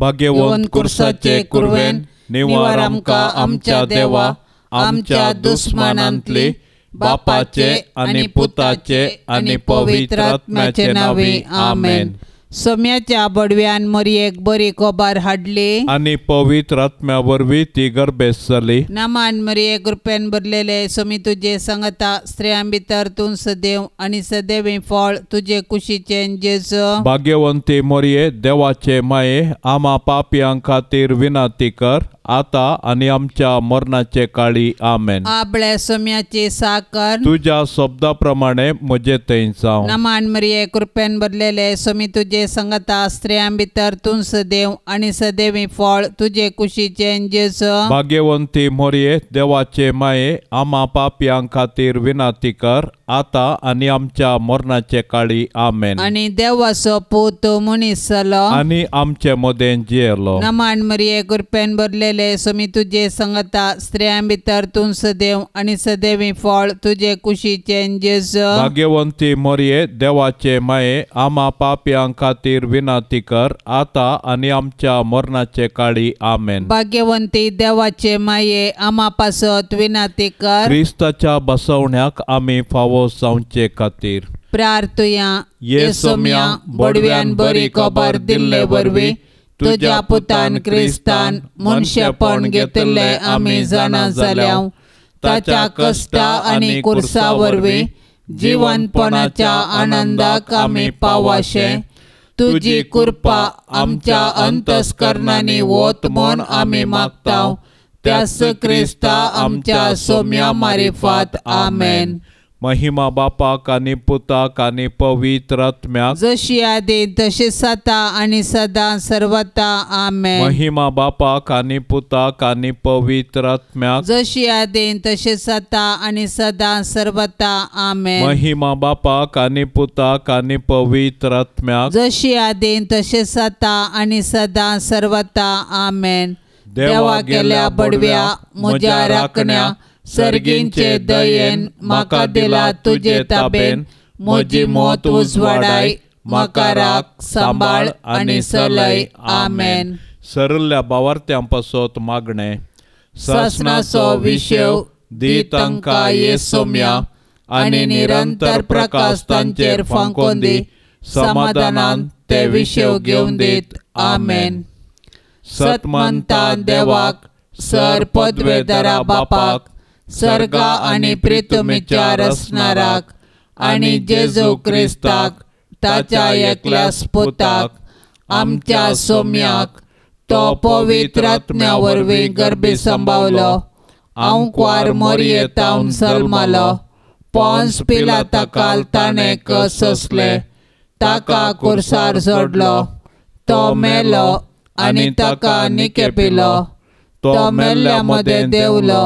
भाग्यवंत कुर्साचे कुरवेन निवार आमकां आमच्या देवा आमच्या दुस्मानांतली बापाचे आनी पुताचे आनी पवित्र आत्म्याचे नांवी आमेन. सोम्याच्या बडव्यान मरयेक बरी खबर हाडली आनी पवित्र आत्म्या वरवीं ती गर्भेस्त जाली. नामान मरये कृपेन भरलेले सोमी तुजे संगता स्त्रियां भितर तूं सदैव आनी सदैवी फळ तुजे कुशीचें जेजू. भाग्यवंती मरये देवाचे माये आमा पापयां खातीर विनंती कर आता आनी आमच्या मरणाचे काळी आमेन. आबळे सोम्याची साकर तुज्या शब्दा प्रमाणे म्हजे थंय जावं. नमान मरये कृपेन भरलेले सोमी तुजे संगता स्त्रियां भितर तूं सदैव आनी सदैवी फळ तुजे कुशीचें जेजू. भाग्यवंती मरये देवाचे माये आमा पापयां खातीर विनंती कर आता आनी आमच्या मरणाचे काळी आमेन. आनी देवाचो पूत मनीस जालो आनी आमचे मदें जियेलो. नमान मरये कृपेन भरलेले सोमी तुजे संगता स्त्रियां भितर तूं सदैव आनी सदैवी फळ तुजे कुशीचें जेजू. भाग्यवंती मरये देवाचे माये आमा पापयां खातीर विनंती कर आता आनी आमच्या मरणाचे काळी आमेन. भाग्यवंती देवाचे माये आमा पासत विनंती कर. क्रिस्ताच्या बसवण्याक आमी फावो जावचे खातीर प्रार्थुया. ये सोम्या बडव्यान बरी खबर दिल्ले वरवीं तुज्या पुतान क्रिस्तान मनशेपण घेतिल्लें आमी जाणा जाल्या. ताच्या कश्टा आनी कुर्सा वरवीं जिवनपणाच्या आनंदाक आमी पावाशें. तुजी कृपा आमच्या अंतस्करणांनी वत म्हूण आमी मागता. त्यास क्रिस्ता आमच्या सोम्या मारिफात आमेन. महिमा बापाक आनी पुताक आनी पवित्र आत्म्याक जशी आदी तशी सता आनी सदां सर्वता आमेन. महिमा बापाक आनी पुताक आनी पवित्र आत्म्याक जशी आदी तशी सता आनी सदां सर्वता आमेन. महिमा बापाक आनी पुताक आनी पवित्र आत्म्याक जशी आदी तशी सता आनी सदां सर्वता आमेन. देवा गेल्या बडव्या म्हज्या राखण्या सर्गींचे दयेन म्हाका दिला तुजे ताबेन. म्हजी मत उजवाडाय म्हाका राख सांबाळ आनी सलय आमेन. सरल्या बावार्थ्यां पासत मागणें. सासणाचो विशेव दी तांकां ये सोम्या आनी निरंतर प्रकाश तांचेर फांकोन दी. समाधानान ते विशेव घेवन दीत आमेन. सतमंता देवाक सर पदवेदारा बापाक सर्गा आनी प्रितुमीच्या रचणाराक आनी जेजू क्रिस्ताक ताच्या एकल्या पुताक आमच्या सोम्याक तो पवित्र आत्म्या वरवीं गर्भी संभावलो. आंकवार मोरयेतावन जल्मालो. पोन्स पिलाता ताणें कससले. ताका कुर्सार जोडलो. तो मेलो आनी ताका निकेपिलो. तो मेल्ल्या मदें देंवलो.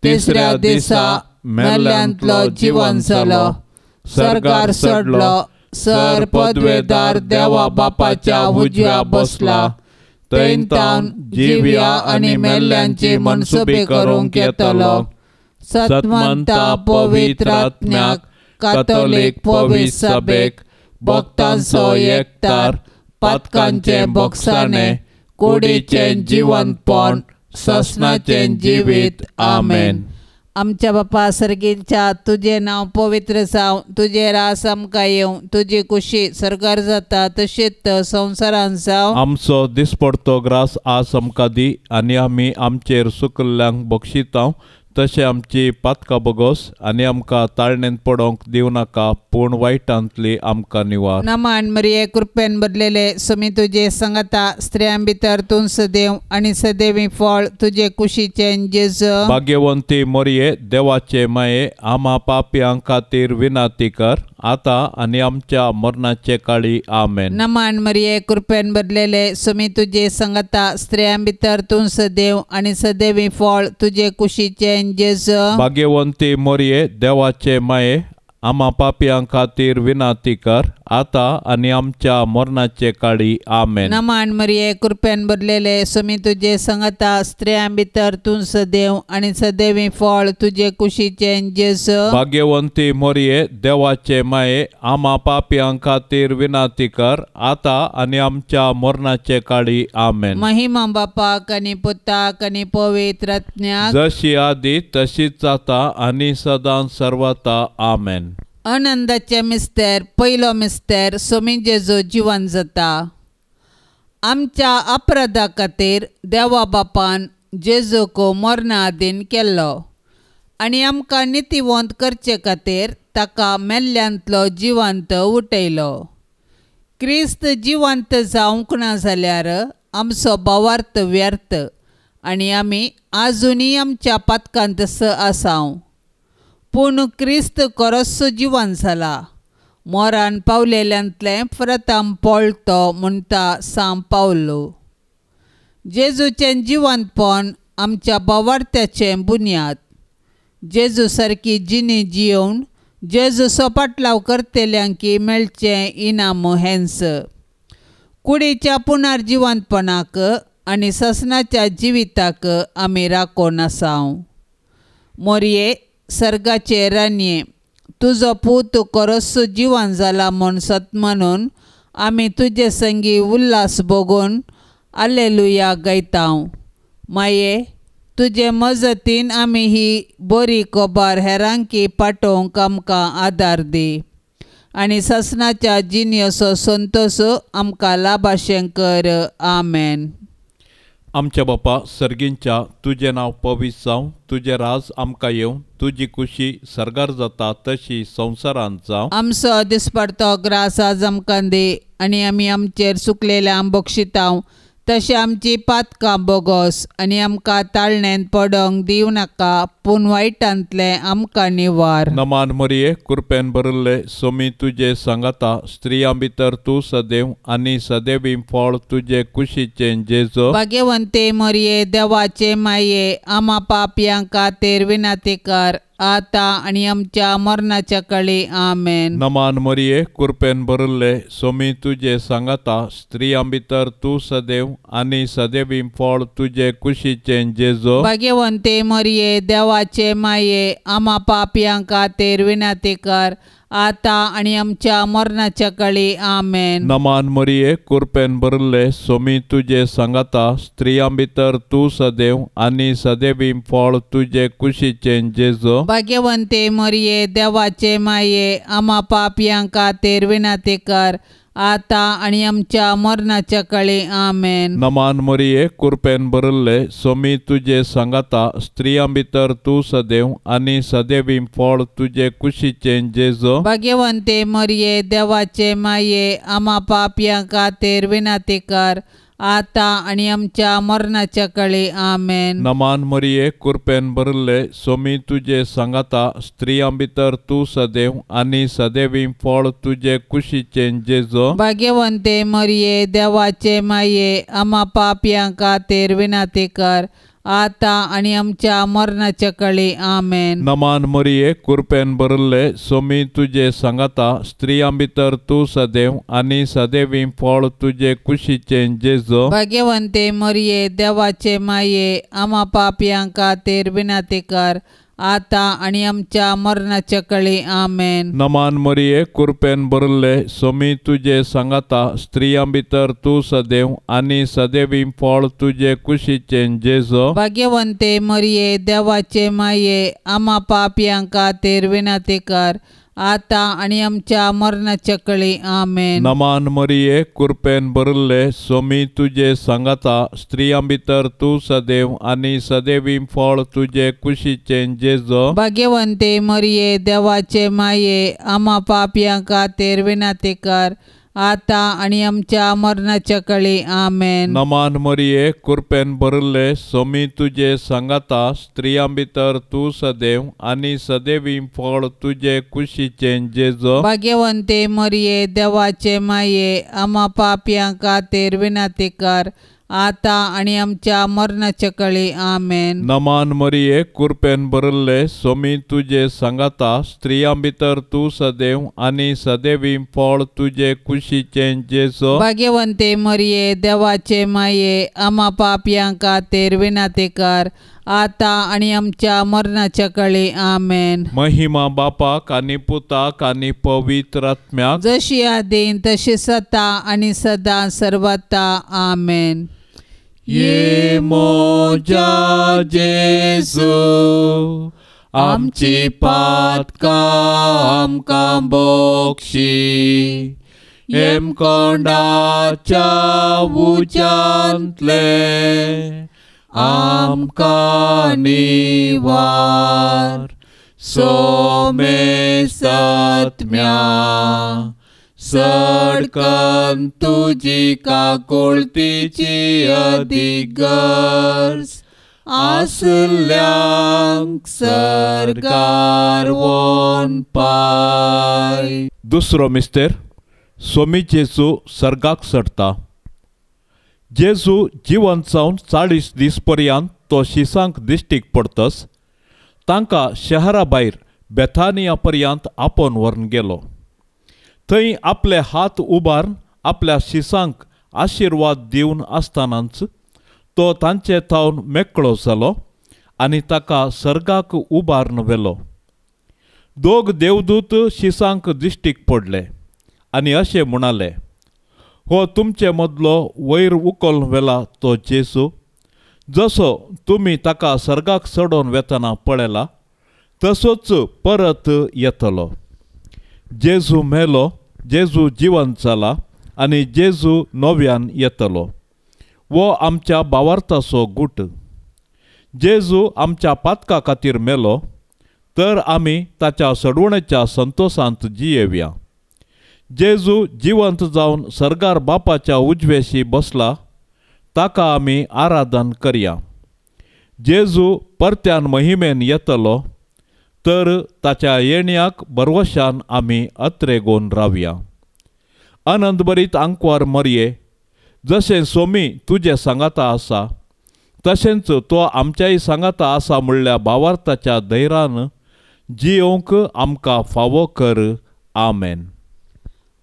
तिसऱ्या दिसा मेल्ल्यांतलो जिवन जालो. सर्गार चडलो. सर पदवेदार देवा बापाच्या उजव्या बसला. थंय तावन जिव्या आनी मेल्ल्यांची मनसुबी करूंक येतलो. सतमंता पवित्र आत्म्याक कातोलीक पवित्र सभेक भक्तांचो एकतार पातकांचें बोगसाणें कुडीचें जिवनपण ससनाचें जिवीत आमेन. आमच्या बापा सर्गींच्या तुजें नांव पवित्र जावं. तुजें रास आमकां येवं. तुजी कुशी सर्गार जाता तशीच संवसारांत जावं. आमचो दिसपडतो ग्रास आज आमकां दी आनी आमी आमचेर सुकल्ल्यांक बक्षितांव तशें आमची पातकां बोगोस आनी आमकां ताळणेंत पडोवंक दिवं नाका पूण वायटांतली आमकां निवार. नमान मरिये कृपेन भरलेले सोमी तुजे संगता स्त्रियां भितर तूं सदैव आनी सदैवी फळ तुजे कुशीचें जेजू. भाग्यवंती मरिये देवाचे माये आमा पापयां खातीर विनंती कर आता आनी आमच्या मरणाचे काळी आमेन. नमान मरिये कृपेन भरलेले सोमी तुजे संगता स्त्रियां भितर तूं सदैव आनी सदैवी फळ तुजे कुशीचें जेजू. भाग्यवंती मरिये देवाचे माये आमा पापयां खातीर विनंती कर आता आनी आमच्या मरणाचे काळी. आमेन. नमान मरिये, कृपेन भरलेले, स्वामी तुजे संगता, स्त्रियां भितर तूं सदैव आनी सदैवी फळ तुजे कुशीचें जेजू. भाग्यवंती मोरये, देवाचे माये, आमा पापयां खातीर विनंती कर, आता आनी आमच्या मरणाचे काळी. आमेन. महिमा बापाक आनी पुताक आनी पवित्र आत्म्याक, जशी आदी तशीच आता आनी सदां सर्वता. आमेन. आनंदाचे मिस्तेर. पयलो मिस्तेर, स्वामी जेजू जिवन जाता. आमच्या अपराधा खातीर देवा बापान जेजूक मरणा आदीन केल्लो आनी आमकां नितीवंत करचे खातीर ताका मेल्ल्यांतलो जिवंत उठयलो. क्रिस्त जिवंत जावंक ना जाल्यार आमचो भावार्थ व्यर्थ आनी आमी आजुनूय आमच्या पातकांत आसाव. पूण क्रिस्त खरोच जिवन जाला, मोरान पावलेल्यांतलें प्रथम पळतो म्हणटा सांव पावलो. जेजूचें जिवंतपण आमच्या भावार्थ्याचें बुन्याद. जेजू सारकी जिणी जियोवन जेजूचो पाटलाव करतल्यांकी मेळचें इनाम हेंच. कुडीच्या पुनर्जिवंतपणाक आनी ससनाच्या जिविताक आमी राखून आसाव. मोरये, सर्गाचे रानये, तुजो पूत खरोच जिवन जाला म्हूण सत म्हणून आमी तुजे संगी उल्हास भोगून आलेलुया गायताव. माये, तुजे मजतीन आमी ही बरी खबर हेरांकी पाठोवंक आमकां आदार दी आनी ससनाच्या जिणेचो संतोश आमकां लाभाशें कर. आमेन. आमच्या बापा सर्गींच्या, तुजें नांव पवित्र जावं, तुजें राज आमकां येवं, तुजी कुशी सर्गार जाता तशी संवसारांत जावं. आमचो दिसपडतो ग्रास आज आमकां दी आनी आमी आमचेर सुकलेल्या बक्षितांव तशें आमची पातकां बोगोस आनी आमकां ताळणेंत पडोंक दिवं नाका, पूण वायटांतलें आमकां निवार. नमान मरिये, कृपेन भरिल्ले, स्वामी तुजे सांगाता, स्त्रियां भितर तूं सदैव आनी सदैवी फळ तुजे कुशीचें जेजू. भाग्यवंते मरिये, देवाचे माये, आमा पापयां खातीर विनंती कर, आता आनी आमच्या मरणाच्या काळी. आमेन. नमान मरिये, कृपेन भरिल्ले, स्वामी तुजे सांगाता, स्त्रियां भितर तूं सदैव आनी सदैवी फळ तुजे कुशीचें जेजू. भाग्यवंते मरिये, देवाचे माये, आमा पापयां खातीर विनंती कर, आता आनी आमच्या मरणाच्या काळी. आमेन. नमान मरिये, कृपेन भरिल्ले, स्वामी तुजे सांगाता, स्त्रियां भितर तूं सदैव आनी सदैवी फळ तुजे कुशीचें जेजू. भाग्यवंते मरिये, देवाचे माये, आमा पापयां खातीर विनंती कर, आता आनी आमच्या मरणाच्या काळी. आमेन. नमान मरिये, कृपेन भरिल्ले, स्वामी तुजे सांगाता, स्त्रियां भितर तूं सदैव आनी सदैवी फळ तुजे कुशीचें जेजू. भाग्यवंते मरिये, देवाचे माये, आमा पापयां खातीर विनंती कर, आता आनी आमच्या मरणाच्या काळी. आमेन. नमान मरिये, कृपेन भरिल्ले, स्वामी तुजे सांगाता, स्त्रियां भितर तूं सदैव आनी सदैवी फळ तुजे कुशीचें जेजू. भाग्यवंते मरिये, देवाचे माये, आमा पापयां खातीर विनंती कर, आता आनी आमच्या मरणाच्या काळी. आमेन. नमान मरिये, कृपेन भरिल्ले, स्वामी तुजे सांगाता, स्त्रियां भितर तूं सदैव आनी सदैवी फळ तुजे कुशीचें जेजू. भाग्यवंते मरिये, देवाचे माये, आमा पापयां खातीर विनंती कर, आता आनी आमच्या मरणाच्या काळी. आमेन. नमान मरिये, कृपेन भरिल्ले, स्वामी तुजे सांगाता, स्त्रियां भितर तूं सदैव आनी सदैवी फळ तुजे कुशीचें जेजू. भाग्यवंते मरिये, देवाचे माये, आमा पापयां खातीर विनंती कर, आता आनी आमच्या मरणाच्या काळी. आमेन. नमान मरिये, कृपेन भरिल्ले, स्वामी तुजे सांगाता, स्त्रियां भितर तूं सदैव आनी सदैवी फळ तुजे कुशीचें जेजू. भाग्यवंते मरिये, देवाचे माये, आमा पापयां खातीर विनंती कर, आता आनी आमच्या मरणाच्या काळी. आमेन. नमान मरिये, कृपेन भरिल्ले, स्वामी तुजे सांगाता, स्त्रियां भितर तूं सदैव आनी सदैवी फळ तुजे कुशीचें जेजू. भाग्यवंते मरिये, देवाचे माये, आमा पापयां खातीर विनंती कर, आतां आनी आमच्या मरणाच्या कळी. आमेन. नमान मरिये, कुरपेन भरिल्ले, सोमी तुजे सांगाता, स्त्रियां भितर तूं सदैव आनी सदैवी फळ तुजे कुशीचें जेजू. भाग्यवंते मरिये, देवाचे माये, आमा पापयां खातीर विनंती कर, आतां आनी आमच्या मरणाच्या कळी. आमेन. महिमा बापाक आनी पुताक आनी पवित्र आत्म्याक, जशी आदीन तशी सता आनी सदां सर्वता. आमेन. ये मोजा जेजू, आमची पातकां आमकां बक्षी, हेमकोंडाच्या उज्यांतले आमकां निवार. सोमे सत्म्या सडकन तुजी काकुळतीची अदीक गरज आसल्यांक सरकार वोन पाय. दुसरो मिस्तेर, सोमी जेजू सर्गाक चडटा. जेजू जिवंत जावन 40 दीस पर्यंत तो शिसांक दिश्टीक पडतस तांकां शहरा भायर बेथानिया पर्यंत आपोवन व्हरून गेलो. थंय आपले हात उबारून आपल्या शिसांक आशिर्वाद दिवन आसतनाच तो तांचे थावन मेकळो जालो आनी ताका सर्गाक उबारून व्हेलो. दोग देवदूत शिसांक दिश्टीक पडले आनी अशें म्हणाले, हो तुमचे मदलो वयर उखल व्हेला तो जेजू, जसो तुमी ताका सर्गाक चडोवन वेतना पळयला तसोच परत येतलो. जेजू मेलो, जेजू जिवंत जाला आनी जेजू नव्यान येतलो. वो आमच्या भावार्थाचो गूट. जेजू आमच्या पातका खातीर मेलो तर आमी ताच्या सडवणेच्या संतोशांत जियेवया. जेजू जिवंत जावन सर्गार बापाच्या उजवेशी बसला, ताका आमी आराधन करया. जेजू परत्यान महिमेन येतलो तर ताच्या येण्याक भरवशान आमी अत्रेगोन रावया. आनंद बरीत आंकवार मरये, जशें सोमी तुजे सांगाता आसा तशेंच तो आमच्याय सांगाता आसा म्हणल्या भावार्थाच्या धैर्यान जियोवंक आमकां फावो कर. आमेन.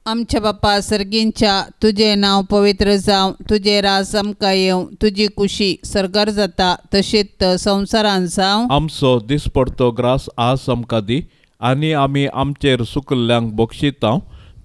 आमच्या बापा सर्गींच्या, तुजें नांव पवित्र जावं, तुजें राज आमकां येवं, तुजी कुशी सर्गार जाता तशीच संवसारान जावं. आमचो दिसपडतो ग्रास आज आमकां दी आनी आमी आमचेर सुकल्ल्यांक बक्षितांव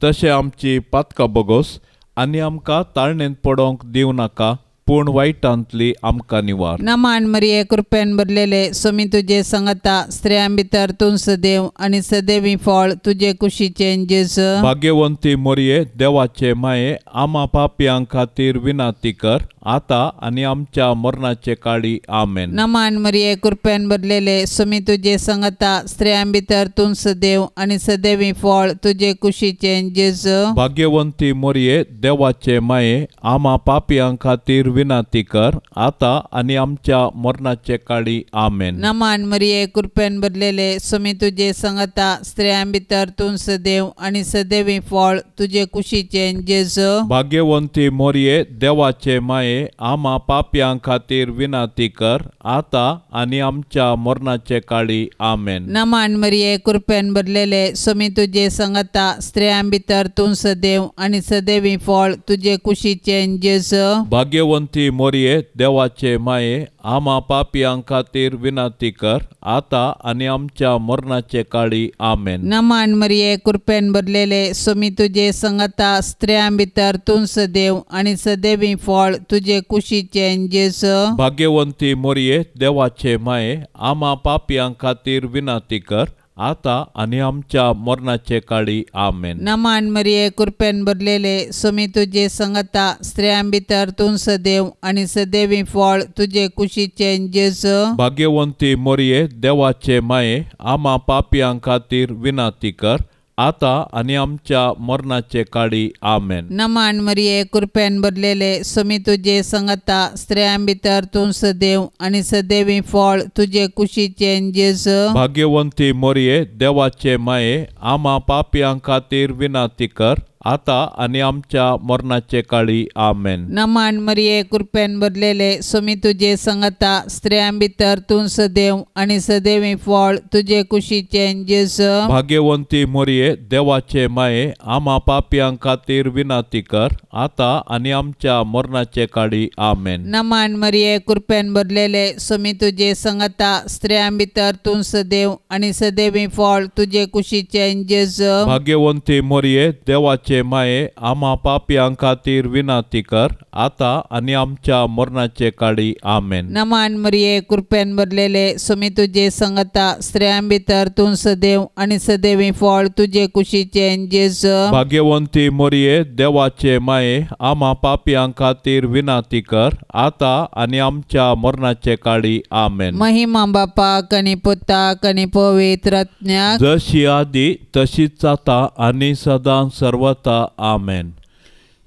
तशें आमची पातकां बगोस आनी आमकां ताळणेंत पडोवंक दिवं नाका, पूण वायटांतली आमकां निवार. नमान मरिये, कृपेन भरलेले, सोमी तुजे सांगाता, स्त्रियां भितर तूं सदैव आनी सदैवी फळ तुजे कुशीचें जेजू. भाग्यवंती मरिये, देवाचे माये, आमा पापयां खातीर विनंती कर, आतां आनी आमच्या मरणाचे काळी. आमेन. नमान मरिये, कृपेन भरलेले, सोमी तुजे सांगाता, स्त्रियां भितर तूं सदैव आनी सदैवी फळ तुजे कुशीचें जेजू. भाग्यवंती मरिये, देवाचे माये, आमा पापयां खातीर विनंती कर, आतां आनी आमच्या मरणाचे काळी. आमेन. नमान मरिये, कृपेन भरलेले, सोमी तुजे सांगाता, स्त्रियां भितर तूं सदैव आनी सदैवी फळ तुजे कुशीचें जेजू. भाग्यवंती मरिये, देवाचे माये, आमा पापयां खातीर विनंती कर, आतां आनी आमच्या मरणाचे काळी. आमेन. नमान मरिये, कृपेन भरलेले, सोमी तुजे सांगाता, स्त्रियां भितर तूं सदैव आनी सदैवी फळ तुजे कुशीचें जेजू. भाग्यवंती मरिये, देवाचे माये, आमा पापयां खातीर विनंती कर, आतां आनी आमच्या मरणाचे काळी. आमेन. नमान मरिये, कृपेन भरलेले, सोमी तुजे सांगाता, स्त्रियां भितर तूं सदैव आनी सदैवी फळ तुजे कुशीचें जेजू. भाग्यवंती मरिये, देवाचे माये, आमा पापयां खातीर विनंती कर, आतां आनी आमच्या मरणाचे काळी. आमेन. नमान मरिये, कृपेन भरलेले, सोमी तुजे सांगाता, स्त्रियां भितर तूं सदैव आनी सदैवी फळ तुजे कुशीचें जेजू. भाग्यवंती मरिये, देवाचे माये, आमा पापयां खातीर विनंती कर, आतां आनी आमच्या मरणाचे काळी. आमेन. नमान मरिये, कृपेन भरलेले, सोमी तुजे सांगाता, स्त्रियां भितर तूं सदैव आनी सदैवी फळ तुजे कुशीचें जेजू. भाग्यवंती मरिये, देवाचे माये, आमा पापयां खातीर विनंती कर, आतां आनी आमच्या मरणाचे काळी. आमेन. नमान मरिये, कृपेन भरलेले, स्वामी तुजे संगता, स्त्रियां भितर तूं सदैव आनी सदैवी फळ तुजे कुशीचें जेजू. भाग्यवंती मोरये, देवाचे माये, आमा पापयां खातीर विनंती कर, आतां आनी आमच्या मरणाचे काळी. आमेन. नमान मरिये, कृपेन भरलेले, स्वामी तुजे संगता, स्त्रियां भितर तूं सदैव आनी सदैवी फळ तुजे कुशीचें जेजू. भाग्यवंती मोरये, देवाचे माये, आमा पापयां खातीर विनंती कर, आतां आनी आमच्या मरणाचे काळी. आमेन. नमान मरिये, कृपेन भरलेले, स्वामी तुजे संगता, स्त्रियां भितर तूं सदैव आनी सदैवी फळ तुजे कुशीचें जेजू. भाग्यवंती मोरये, देवाचे माये, आमा पापयां खातीर विनंती कर, आतां आनी आमच्या मरणाचे काळी. आमेन. महिमा बापाक आनी पुताक आनी पवित्र आत्म्याक, जशी आदी तशीच आतां आनी सदां सर्वता. आमेन.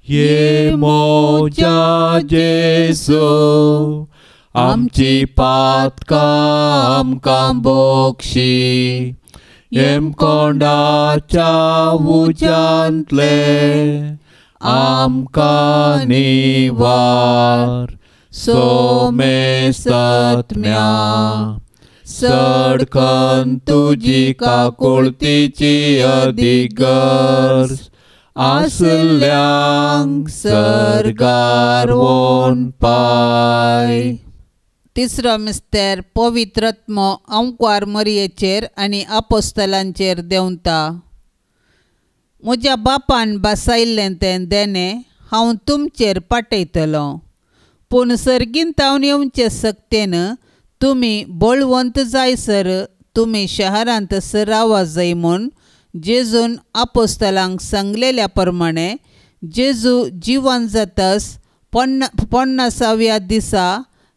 ये मोजा जेजू, आमची पातकां आमकां बोक्षी, हेमकोंडाच्या उज्यांतले आमकां निवार, सोमेस्तत्म्या सडकन तुजी काकुळतीची अधिगर्ज आसल्यांक सर्गार वोन पाय. तिसरो मिस्तेर पवित्रत्मो अंकवार मरयेचेर आनी आपोस्तलांचेर देंवता. म्हज्या बापान बसायिल्लें तें देणें हांव तुमचेर पाठयतलो, पूण सर्गीन तावन येवचे सक्तेन तुमी बळवंत जायसर तुमी शहरांत सरावा जाय म्हूण जेजून आपोस्तलांक सांगलेल्या प्रमाणे जेजू जिवन जातस 50व्या दिसा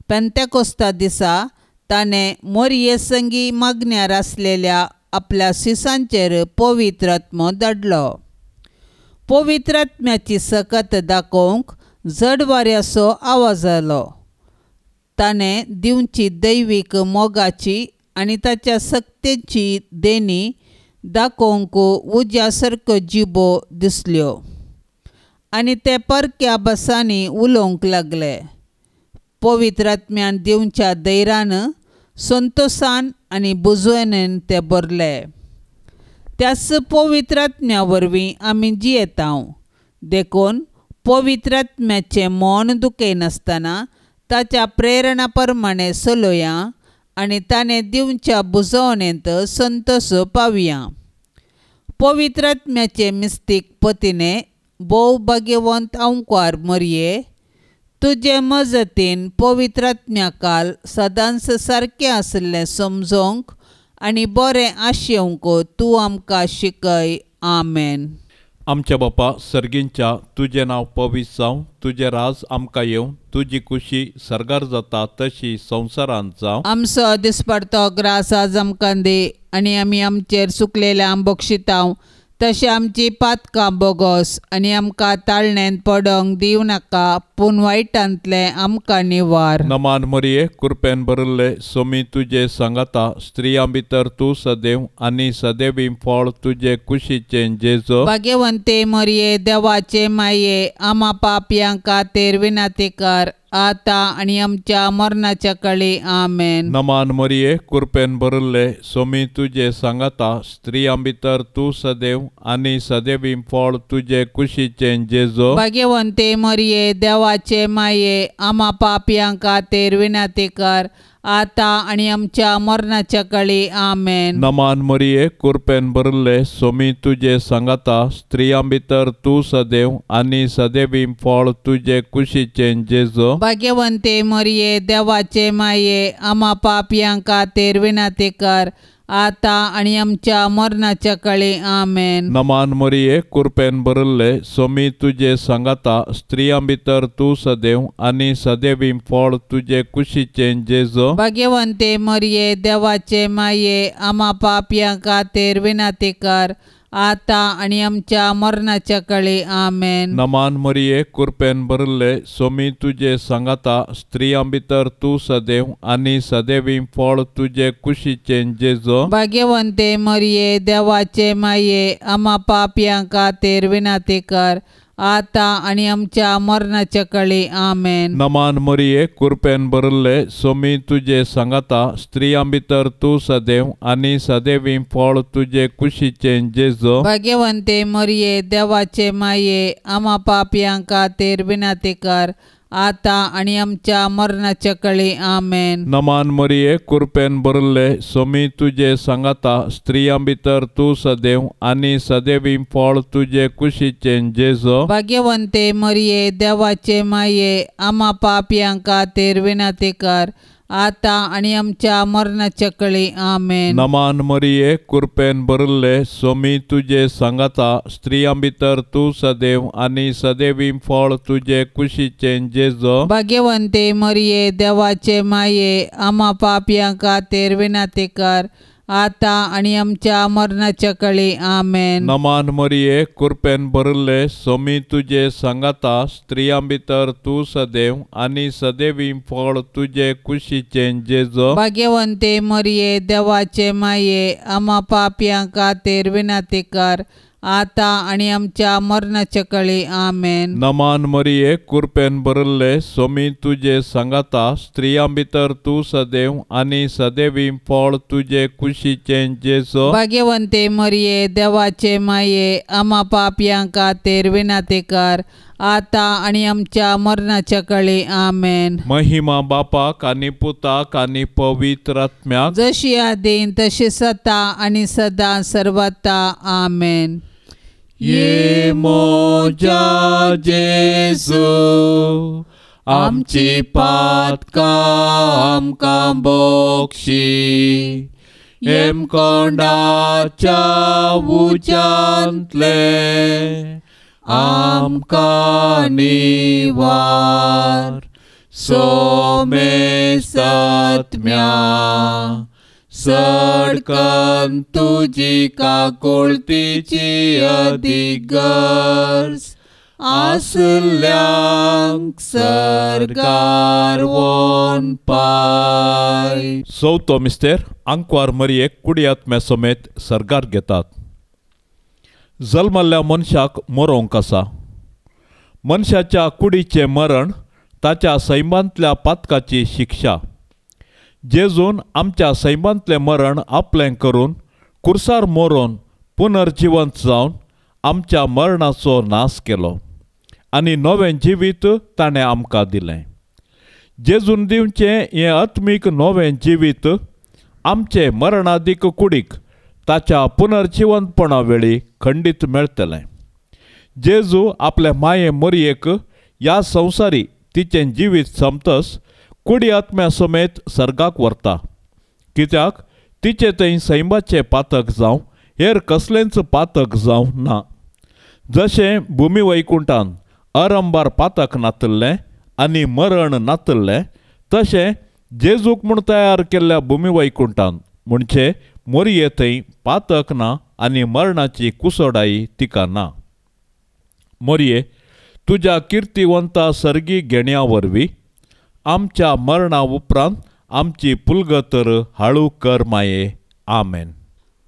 पेंतेकोस्ता दिसा ताणें मोरये संगी मागण्यार आसलेल्या आपल्या शिसांचेर पवित्र आत्मो धाडलो. पवित्र आत्म्याची सकत दाखोवंक जड वाऱ्याचो आवाज आलो. ताणें दिवची दैवीक मोगाची आनी ताच्या सक्तेची देणी दाखोवंक उज्या सारक्यो जिबो दिसल्यो आनी ते परक्या भासांनी उलोवंक लागले. पवित्र आत्म्यान दिवच्या धैर्यान, संतोसान आनी बुजवणेन ते भरले. त्याच पवित्र आत्म्या वरवीं आमी जियेता. देखून पवित्र आत्म्याचें मन दुखयनासतना ताच्या प्रेरणा प्रमाणे चलोया आनी ताणें दिवच्या बुजवणेंत संतोष पावया. पवित्र आत्म्याचे मिस्तीक पतीने भोव भाग्यवंत अंकवार मरये, तुजे मजतीन पवित्र आत्म्या काल सदांच सारकें आशिल्लें समजोवंक आनी बरें आशेवंक तूं आमकां शिकय. आमेन. आमच्या बापा सर्गींच्या, तुजें नांव पवित्र जावं, तुजें राज आमकां येवं, तुजी कुशी सर्गार जाता तशी संवसारांत जावं. आमचो दिसपडतो ग्रास आज आमकां दी आनी आमी आमचेर सुकलेल्या बक्षितांव तशें आमची पातकां बोगोस आनी आमकां ताळणेंत पडोंक दिवं नाका, पूण वायटांतलें आमकां निवार. नमान मरिये, कृपेन भरिल्ले, सोमी तुजे सांगाता, स्त्रियां भितर तूं सदैव आनी सदैवी फळ तुजे कुशीचें जेजू. भाग्यवंते मरिये, देवाचे माये, आमा पापयां खातीर विनंती कर, आतां आनी आमच्या मरणाच्या काळी. आमेन. नमान मरिये, कृपेन भरिल्ले, सोमी तुजे सांगाता, स्त्रियां भितर तूं सदैव आनी सदैवी फळ तुजे कुशीचें जेजू. भाग्यवंते मरिये, देवाचे माये, आमा पापयां खातीर विनंती कर, आतां आनी आमच्या मरणाच्या काळी. आमेन. नमान मरिये, कृपेन भरिल्ले, सोमी तुजे सांगाता, स्त्रियां भितर तूं सदैव आनी सदैवी फळ तुजे कुशीचें जेजू. भाग्यवंते मरिये, देवाचे माये, आमा पापयां खातीर विनंती कर, आतां आनी आमच्या मरणाच्या काळी. आमेन. नमान मरिये, कृपेन भरिल्ले, सोमी तुजे सांगाता, स्त्रियां भितर तूं सदैव आनी सदैवी फळ तुजे कुशीचें जेजू. भाग्यवंते मरिये, देवाचे माये, आमा पापयां खातीर विनंती कर, आतां आनी आमच्या मरणाच्या कळी. आमेन. नमान मरिये, कृपेन भरिल्ले, सोमी तुजे सांगाता, स्त्रियां भितर तूं सदैव आनी सदैवी फळ तुजे कुशीचें जेजो. भाग्यवंते मरिये, देवाचे माये, आमा पापयां खातीर विनंती कर, आतां आनी आमच्या मरणाच्या कळी. आमेन. नमान मरिये, कृपेन भरिल्ले, सोमी तुजे सांगाता, स्त्रियां भितर तूं सदैव आनी सदैवी फळ तुजे कुशीचें जेजो. भाग्यवंते मरिये, देवाचे माये, आमा पापयां खातीर विनंती कर, आतां आनी आमच्या मरणाच्या कळी. आमेन. नमान मरिये, कृपेन भरिल्ले, सोमी तुजे सांगाता, स्त्रियां भितर तूं सदैव आनी सदैवी फळ तुजे कुशीचें जेजो. भाग्यवंते मरिये, देवाचे माये, आमा पापयां खातीर विनंती कर, आतां आनी आमच्या मरणाच्या कळी. आमेन. नमान मरिये, कृपेन भरिल्ले, सोमी तुजे सांगाता, स्त्रियां भितर तूं सदैव आनी सदैवी फळ तुजे कुशीचें जेजो. भाग्यवंते मरिये, देवाचे माये, आमा पापयां खातीर विनंती कर, आतां आनी आमच्या मरणाच्या कळी. आमेन. नमान मरिये, कृपेन भरिल्ले, सोमी तुजे सांगाता, स्त्रियां भितर तूं सदैव आनी सदैवी फळ तुजे कुशीचें जेजो. भाग्यवंते मरिये, देवाचे माये, आमा पापयां खातीर विनंती कर, आतां आनी आमच्या मरणाच्या कळी. आमेन. नमान मरिये, कृपेन भरिल्ले, सोमी तुजे सांगाता, स्त्रियां भितर तूं सदैव आनी सदैवी फळ तुजे कुशीचें जेजो. भाग्यवंते मरिये, देवाचे माये, आमा पापयां खातीर विनंती कर, आतां आनी आमच्या मरणाच्या कळी. आमेन. महिमा बापाक आनी पुताक आनी पवित्र आत्म्याक, जशी आदीन तशी सता आनी सदां सर्वता. आमेन. ये मोजा जेजू, आमची पातकां आमकां बोक्षी, हेमकोंडाच्या उज्यांतले आमकां निवार. सोमे सत्म्या सडकन तुजी काकुळतीची अदीक गरज आसल्यांक सरकार वोन पाय. चवथो मिस्तेर आंकवार मरियेक कुडी आत्म्या समेत सरगार घेतात. जल्मल्ल्या मनशाक मरोंक आसा. मनशाच्या कुडीचें मरण ताच्या सैमांतल्या पातकाची शिक्षा. जेजून आमच्या सैमांतलें मरण आपलें करून कुर्सार मरोन पुनर्जिवंत जावन आमच्या मरणाचो नाश केलो आनी नवें जिवीत ताणें आमकां दिलें. जेजून दिवचें हें आत्मीक नवें जिवीत आमचे मरणादीक कुडीक ताच्या पुनर्जिवंतपणा वेळी खंडीत मेळटलें. जेजू आपले माये मरियेक ह्या संवसारी तिचें जिवीत सोंपतच कुडी आत्म्या समेत सर्गाक व्हरता, कित्याक तिचे थंय सैमाचें पातक जावं हेर कसलेंच पातक जावं ना. जशें भुमी वैकुंठान अरंबार पातक नातल्लें आनी मरण नातल्लें, तशें जेजूक म्हूण तयार केल्ल्या भुमी वैकुंठान म्हणजे मोरये थंय पातक ना आनी मरणाची कुसोडाई तिका ना. मोरये, तुज्या किर्तिवंता सर्गी घेण्या वरवीं आमच्या मरणा उपरांत आमची पुलगतर हाळू कर माये. आमेन.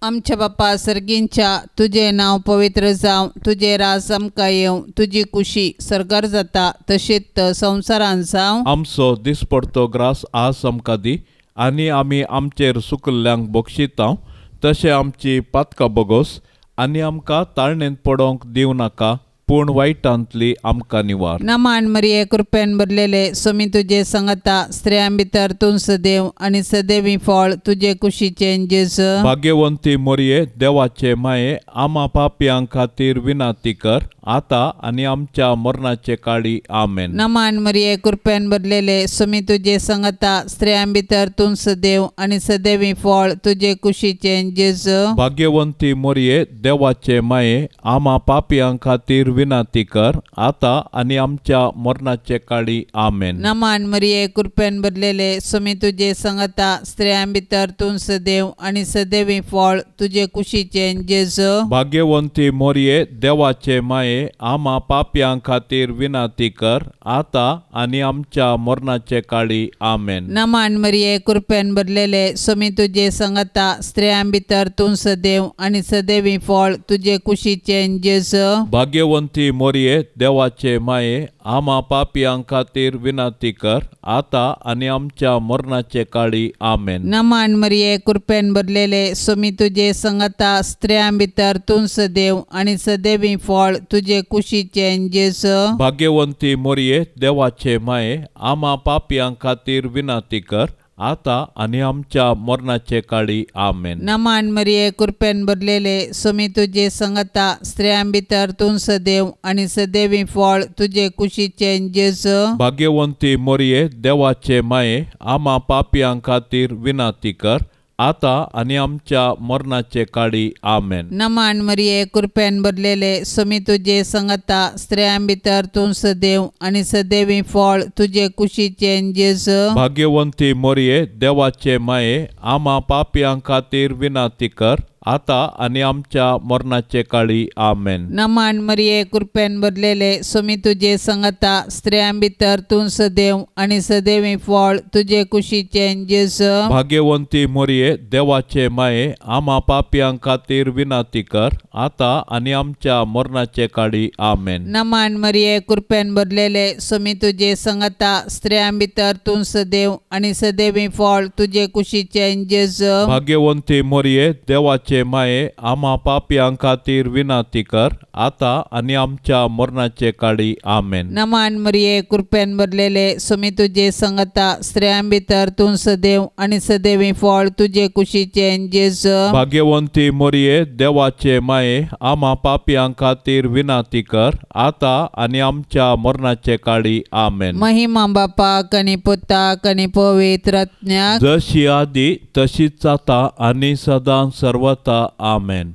आमच्या बापा सर्गींच्या, तुजें नांव पवित्र जावं, तुजें राज आमकां येवं, तुजी कुशी सर्गार जाता तशीच संवसारान जावं. आमचो दिसपडतो ग्रास आज आमकां दी आनी आमी आमचेर सुकल्ल्यांक बक्षितां तशें आमची पातकां बगोस आनी आमकां ताळणेंत पडोवंक दिवं नाका, पूण वायटांतली आमकां निवार. नमान मरिये, कृपेन भरलेले, सोमी तुजे संगता, स्त्रियां भितर तूं सदैव आनी सदैवी फळ तुजे कुशीचें जेजू. भाग्यवंती मरिये, देवाचे माये, आमा पापयां खातीर विनंती कर, आतां आनी आमच्या मरणाचे काळी. आमेन. नमान मरिये, कृपेन भरलेले, सोमी तुजे संगता, स्त्रियां भितर तूं सदैव आनी सदैवी फळ तुजे कुशीचें जेजू. भाग्यवंती मरिये, देवाचे माये, आमा पापयां खातीर विनंती कर, आतां आनी आमच्या मरणाचे काळी. आमेन. नमान मरिये, कृपेन भरलेले, स्वामी तुजे संगता, स्त्रियां भितर तूं सदैव आनी सदैवी फळ तुजे कुशीचें जेजू. भाग्यवंती मोरये, देवाचे माये, आमा पापयां खातीर विनंती कर, आतां आनी आमच्या मरणाचे काळी. आमेन. नमान मरिये, कृपेन भरलेले, स्वामी तुजे संगता, स्त्रियां भितर तूं सदैव आनी सदैवी फळ तुजे कुशीचें जेजू. भाग्यवंती मोरये, देवाचे माये, आमा पापयां खातीर विनंती कर, आतां आनी आमच्या मरणाचे काळी. आमेन. नमान मरिये, कृपेन भरलेले, स्वामी तुजे संगता, स्त्रियां भितर तूं सदैव आनी सदैवी फळ तुजे कुशीचें जेजू. भाग्यवंती मोरये, देवाचे माये, आमा पापयां खातीर विनंती कर, आतां आनी आमच्या मरणाचे काळी. आमेन. नमान मरिये, कृपेन भरलेले, स्वामी तुजे संगता, स्त्रियां भितर तूं सदैव आनी सदैवी फळ तुजे कुशीचें जेजू. भाग्यवंती मोरये, देवाचे माये, आमा पापयां खातीर विनंती कर, आतां आनी आमच्या मरणाचे काळी. आमेन. नमान मरिये, कृपेन भरलेले, स्वामी तुजे संगता, स्त्रियां भितर तूं सदैव आनी सदैवी फळ तुजे कुशीचें जेजू. भाग्यवंती मोरये, देवाचे माये, आमा पापयां खातीर विनंती कर, आतां आनी आमच्या मरणाचे काळी. आमेन. नमान मरिये, कृपेन भरलेले, स्वामी तुजे संगता, स्त्रियां भितर तूं सदैव आनी सदैवी फळ तुजे कुशीचें जेजू. भाग्यवंती मोरये, देवाचे माये, आमा पापयां खातीर विनंती कर, आतां आनी आमच्या मरणाचे काळी. आमेन. नमान मरिये, कृपेन भरलेले, स्वामी तुजे संगता, स्त्रियां भितर तूं सदैव आनी सदैवी फळ तुजे कुशीचें जेजू. भाग्यवंती मोरये, देवाचे माये, आमा पापयां खातीर विनंती कर, आतां आनी आमच्या मरणाचे काळी. आमेन. नमान मरिये, कृपेन भरलेले, स्वामी तुजे संगता, स्त्रियां भितर तूं सदैव आनी सदैवी फळ तुजे कुशीचें जेजू. भाग्यवंती मोरये, देवाचे माये, आमा पापयां खातीर विनंती कर, आतां आनी आमच्या मरणाचे काळी. आमेन. महिमा बापाक आनी पुताक आनी पवित्र आत्म्याक, जशी आदी तशीच आतां आनी सदां सर्वता. आमेन.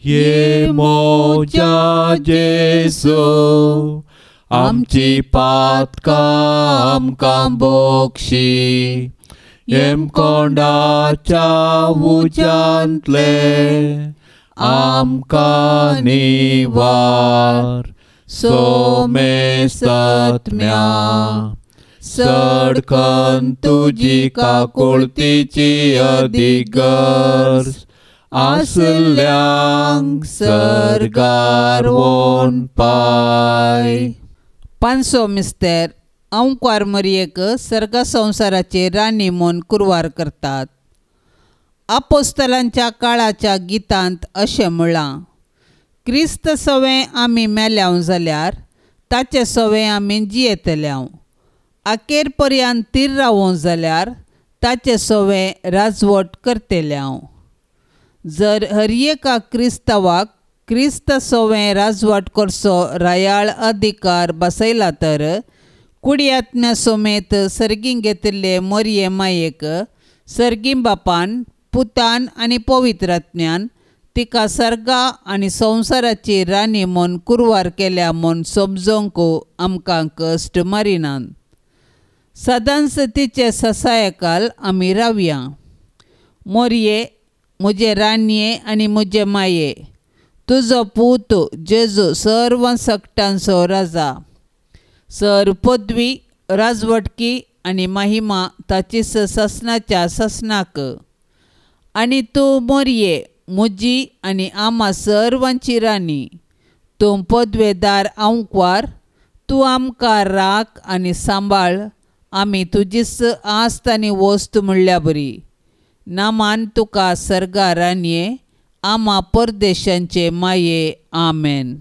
ये मोजा जेजू, आमची पातकां आमकां बोक्षी, येमकोंडाच्या उज्यांतले आमकां निवार, सोमेसत्म्या सडकन तुजी काकुळतीची अधिगर्ज आसल्यांक सर्गार वोन पाय. 500 मिस्तेर अंकुवार मरियेक सर्ग संवसाराचे राणी म्हूण कुरवार करतात. आपोस्तलांच्या काळाच्या गितांत अशें म्हळां, क्रिस्त सवें आमी मेल्याव जाल्यार ताचे सवें आमी जियेतल्याव, अखेर पर्यंत तीर रावों जाल्यार ताचे सवें राजवट करतल्याव. जर हर एका क्रिस्तांवाक क्रिस्त सवें राजवट करचो रायाळ अधिकार बसयला तर कुडयात्म्या समेत सर्गीं घेतिल्ले मोरये मायेक सर्गीं बापान, पुतान आनी पवित्रात्म्यान तिका सर्गा आनी संवसाराची राणी म्हूण कुरवार केल्या म्हूण समजोंक आमकां कश्ट मारिनात. सदांच तिचे ससायकाल आमी रावया. मोरये, म्हजे राणये आनी म्हजे माये, तुजो पूत जेजू सर्व सकटांचो राजा, सर पदवी, राजवटकी आनी महिमा ताची ससनाच्या ससनाक. आनी तूं मोरये, म्हजी आनी आमा सर्वांची राणी, तूं पदवेदार आंकवार, तूं आमकां राख आनी सांबाळ, आमी तुजीच आस्त आनी वस्त म्हणल्या बरी. नामान तुका सर्गा राणये, आमा परदेशांचे माये. आमेन.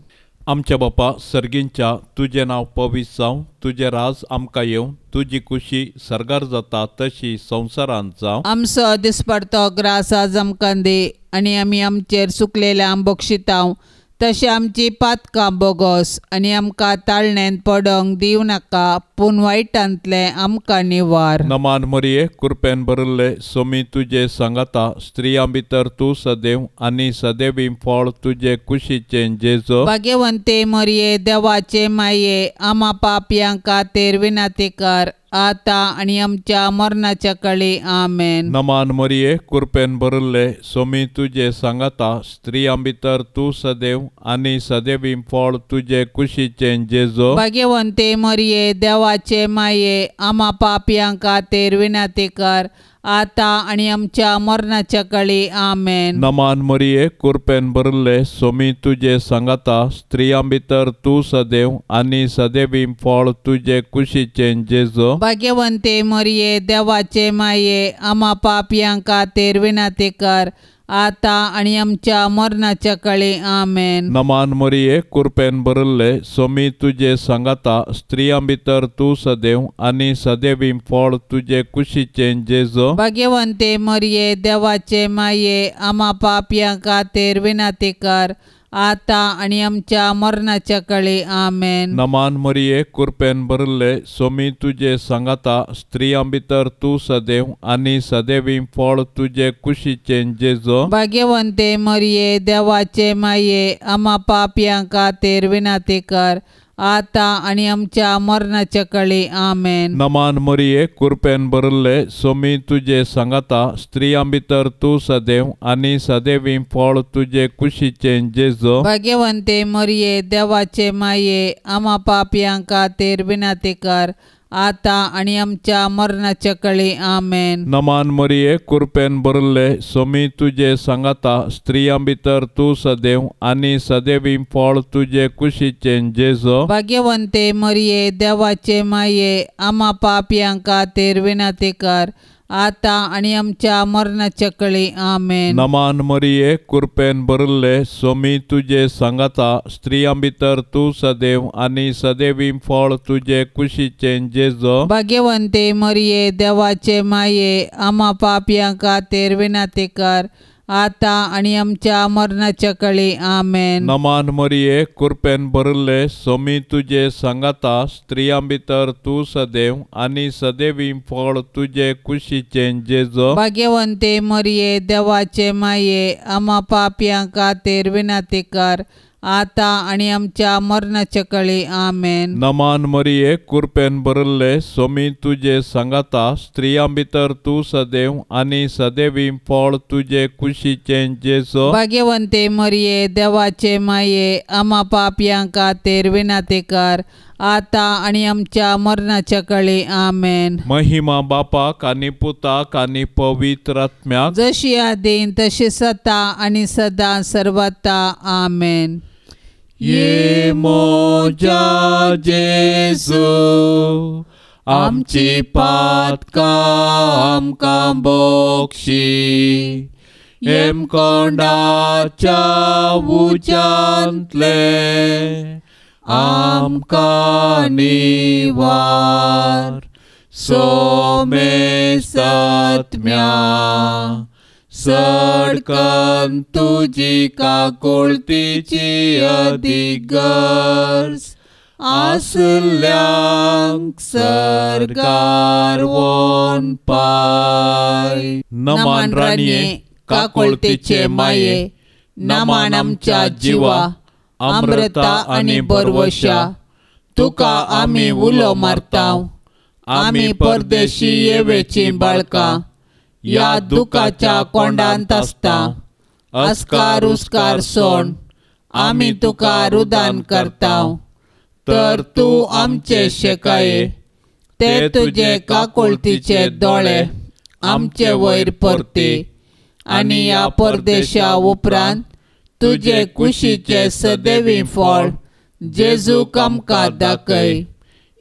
आमच्या बापा सर्गींच्या, तुजें नांव पवित्र जावं, तुजें राज आमकां येवं, तुजी कुशी सर्गार जाता तशी संवसारांत जावं. आमचो दिसपडतो ग्रास आज आमकां दी, आनी आमी आमचेर सुकलेल्या बक्षितांव तशें आमची पातकां बोगोस, आनी आमकां ताळणेंत पडोंक दिवं नाका, पूण वायटांतले आमकां निवार. नमान मरिये, कृपेन भरिल्ले, सोमी तुजे सांगाता, स्त्रियां भितर तूं सदैव आनी सदैवी फळ तुजे कुशीचें जेजू. भाग्यवंते मरिये, देवाचे माये, आमा पापयां खातीर विनंती कर, आतां आनी आमच्या मरणाच्या कळी. आमेन. नमान मरिये, कृपेन भरिल्ले, सोमी तुजे सांगाता, स्त्रियां भितर तूं सदैव आनी सदैवी फळ तुजे कुशीचें जेजू. भाग्यवंते मरिये, देवाचे माये, आमा पापयां खातीर विनंती कर, आतां आनी आमच्या मरणाच्या कळी. आमेन. नमान मरिये, कृपेन भरिल्ले, सोमी तुजे सांगाता, स्त्रियां भितर तूं सदैव आनी सदैवी फळ तुजे कुशीचें जेजू. भाग्यवंते मरिये, देवाचे माये, आमा पापयां खातीर विनंती कर, आतां आनी आमच्या मरणाच्या कळी. आमेन. नमान मरिये, कृपेन भरिल्ले, सोमी तुजे सांगाता, स्त्रियां भितर तूं सदैव आनी सदैवी फळ तुजे कुशीचें जेजू. भाग्यवंते मरिये, देवाचे माये, आमा पापयां खातीर विनंती कर, आतां आनी आमच्या मरणाच्या कळी. आमेन. नमान मरिये, कृपेन भरिल्ले, सोमी तुजे सांगाता, स्त्रियां भितर तूं सदैव आनी सदैवी फळ तुजे कुशीचें जेजू. भाग्यवंते मरिये, देवाचे माये, आमा पापयां खातीर विनंती कर, आतां आनी आमच्या मरणाच्या कळी. आमेन. नमान मरिये, कृपेन भरिल्ले, सोमी तुजे सांगाता, स्त्रियां भितर तूं सदैव आनी सदैवी फळ तुजे कुशीचें जेजू. भाग्यवंते मरिये, देवाचे माये, आमा पापयां खातीर विनंती कर, आतां आनी आमच्या मरणाच्या कळी. आमेन. नमान मरिये, कृपेन भरिल्ले, सोमी तुजे सांगाता, स्त्रियां भितर तूं सदैव आनी सदैवी फळ तुजे कुशीचें जेजू. भाग्यवंते मरिये, देवाचे माये, आमा पापयां खातीर विनंती कर, आतां आनी आमच्या मरणाच्या कळी. आमेन. नमान मरिये, कृपेन भरिल्ले, सोमी तुजे सांगाता, स्त्रियां भितर तूं सदैव आनी सदैवी फळ तुजे कुशीचें जेजू. भाग्यवंते मरिये, देवाचे माये, आमा पापयां खातीर विनंती कर, आतां आनी आमच्या मरणाच्या कळी. आमेन. नमान मरिये, कृपेन भरिल्ले, सोमी तुजे सांगाता, स्त्रियां भितर तूं सदैव आनी सदैवी फळ तुजे कुशीचें जेजू. भाग्यवंते मरिये, देवाचे माये, आमा पापयां खातीर विनंती कर, आतां आनी आमच्या मरणाच्या कळी. आमेन. नमान मरिये, कृपेन भरिल्ले, सोमी तुजे सांगाता, स्त्रियां भितर तूं सदैव आनी सदैवी फळ तुजे कुशीचें जेजू. भाग्यवंते मरिये, देवाचे माये, आमा पापयां खातीर विनंती कर, आतां आनी आमच्या मरणाच्या कळी. आमेन. महिमा बापाक आनी पुताक आनी पवित्र आत्म्याक, जशी आदीन तशी सता आनी सदां सर्वता. आमेन. ये मोजा जेजू, आमची पातकां आमकां बोक्षी, हेमकोंडाच्या उज्यांतले आमकां निवार. सोमे सत्म्या, सडकन तुजी काकुळतीची अदीक गरज आसल्यांक सरकार वोन पाय. नमान राणये, काकुळतीचे माये, नमान आमच्या जिवा, अमृता आनी बरवशा, तुका आमी उलो मारता, आमी परदेशी येवेची बाळकां, ह्या दुखाच्या कोंडांत आसता, अस्कार उस्कार सोण आमी तुका रुदान करता, तर तूं आमचे शेकाये, ते तुजे काकुळतीचे दोळे आमचे वयर परती, आनी ह्या परदेशा उपरांत तुजे कुशीचे सदैवी फळ जेजूक आमकां दाखय.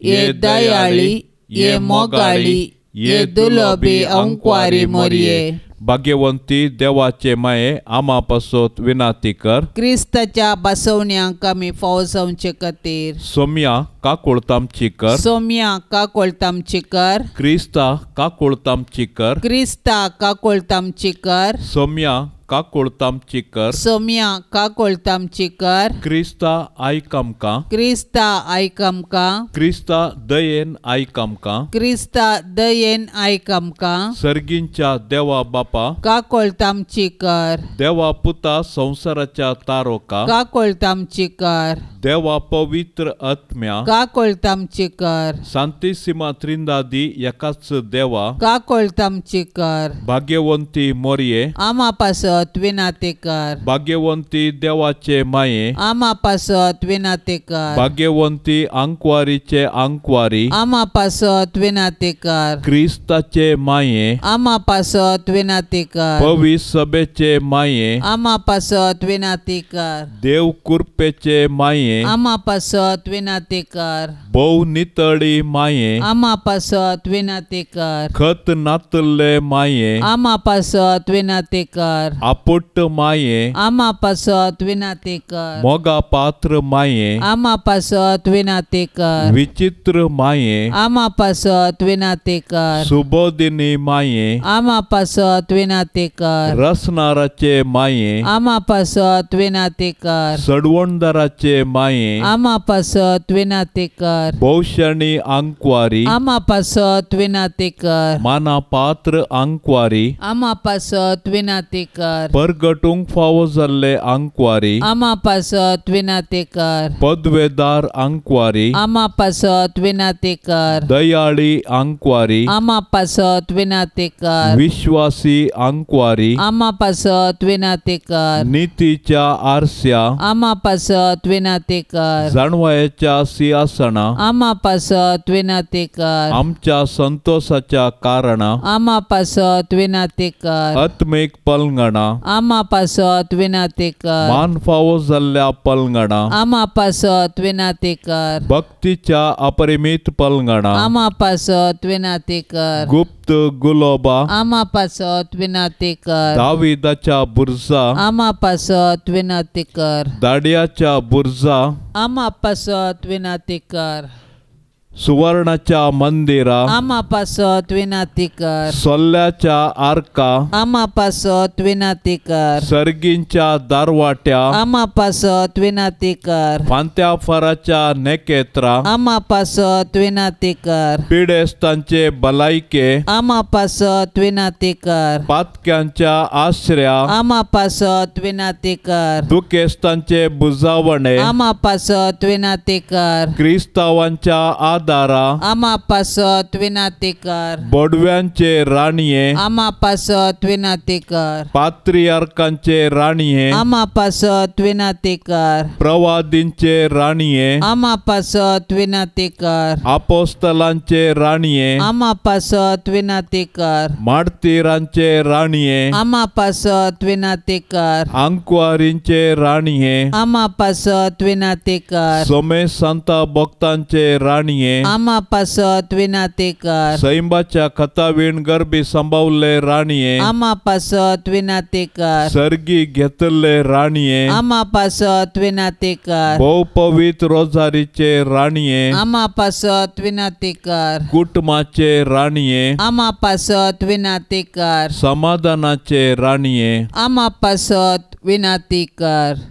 ये दयाळी, ये मोगाळी, ये दुलबी अंकवारी मोरये. भाग्यवंती देवाचे माये, आमा पासत विनाती कर. क्रिस्ताच्या बसवण्यांक आमी फावो जावचे खातीर. सोम्या काकुळतामची कर. सोम्या काकुळतामची कर. क्रिस्ता काकुळतामची कर. क्रिस्ता काकुळतामची कर. सोम्या काकुळट आमची कर। सोम्या काकुळट आमची कर। क्रिस्ता आयक आमकां। क्रिस्ता आयक आमकां। क्रिस्ता दयेन आयक आमकां। क्रिस्ता दयेन आयक आमकां। सर्गींच्या देवा बापा काकुळट आमची कर। देवा पुता संवसाराच्या तारोका काकुळट आमची कर। देवा पवित्र आत्म्या काकुळट आमची कर। सांतिसिमा त्रिंदादी एकाच देवा काकुळट आमची कर। भाग्यवंती मोरये आमा पासत विनाती कर। भाग्यवंती देवाचे माये आमा पासत विनाती कर। भाग्यवंती आंकवारीचे आंकवारी आमा पासत विनाती कर। क्रिस्ताचे माये आमा पासत विनाती कर। पवित्र सभेचे माये आमा पासत विनाती कर। देव कृपेचे माये आमा पासत विनाती कर। भोव नितळी माये आमा पासत विनाती कर। खत नातल्ले माये आमा पासत विनाती कर। आपुट्ट माये आमा पासत विनाती कर। मोगा पात्र माये आमा पासत विनाती कर। विचित्र माये आमा पासत विनाती कर। सुबोधिनी माये आमा पासत विनाती कर। रसनाराचे माये आमा पासत विनाती कर। सडवणदाराचे माये आमा पासत विनाती कर। भोवशणी आंकवारी आमा पासत विनाती कर। माना पात्र आंकवारी आमा पासत विनाती कर। परगटूंक फावो जाल्ले आंकवारी आमा पासत विनाती कर। पदवेदार आंकवारी आमा पासत विनाती कर। दयाळी आंकवारी आमा पासत विनाती कर। विश्वासी आंकवारी आमा पासत विनाती कर। नितीच्या आरस्या आमा पासत विनाती कर। जाणवायेच्या सिंहासना आमा पासत विनाती कर। आमच्या संतोषाच्या कारणा आमा पासत विनाती कर। आत्मीक पलंगणा आमा पासत विनाती कर। मान फावो जाल्ल्या पलंगणा आमा पासत विनाती कर। भक्तीच्या अपरिमित पलंगणा आमा पासत विनाती कर। गुप्त गुलोबा आमा पासत विनाती कर। दाविदाच्या बुर्जा आमा पासत विनाती कर। दाडियाच्या बुर्जा आमा पासत विनाती कर। सुवर्णाच्या मंदिरा आमा पासत विनाती कर। सोल्ल्याच्या आर्का आमा पासत विनाती कर। सर्गींच्या दारवाट्या आमा पासत विनाती कर। फांत्या फराच्या नेकेत्रा आमा पासत विनाती कर। पिडेस्तांचे भलायके आमा पासत विनाती कर। पातक्यांच्या आश्र्या आमा पासत विनाती कर। दुखेस्तांचे बुजावणे आमा पासत विनाती कर। क्रिस्तावांच्या आदारा आमा पासत विनाती कर। बोडव्यांचे राणये आमा पासत विनाती कर। पात्रियार्कांचे राणये आमा पासत विनाती कर। प्रवादींचे राणये आमा पासत विनाती कर। आपोस्तलांचे राणये आमा पासत विनाती कर। मार्तीरांचे राणये आमा पासत विनाती कर। आंकवारींचे राणये आमा पासत विनाती कर। सोमे संता भक्तांचे राणये आमा पासत विनाती कर। सैंबाच्या खतावीण गर्भी सांबावले राणये आमा पासत विनाती कर। सर्गी घेतले राणये आमा पासत विनाती कर। भोव पवित्र रोजारीचे राणये आमा पासत विनाती कर। कुटुंबाचे राणये आमा पासत विनाती कर। समाधानाचे राणये आमा पासत विनाती कर।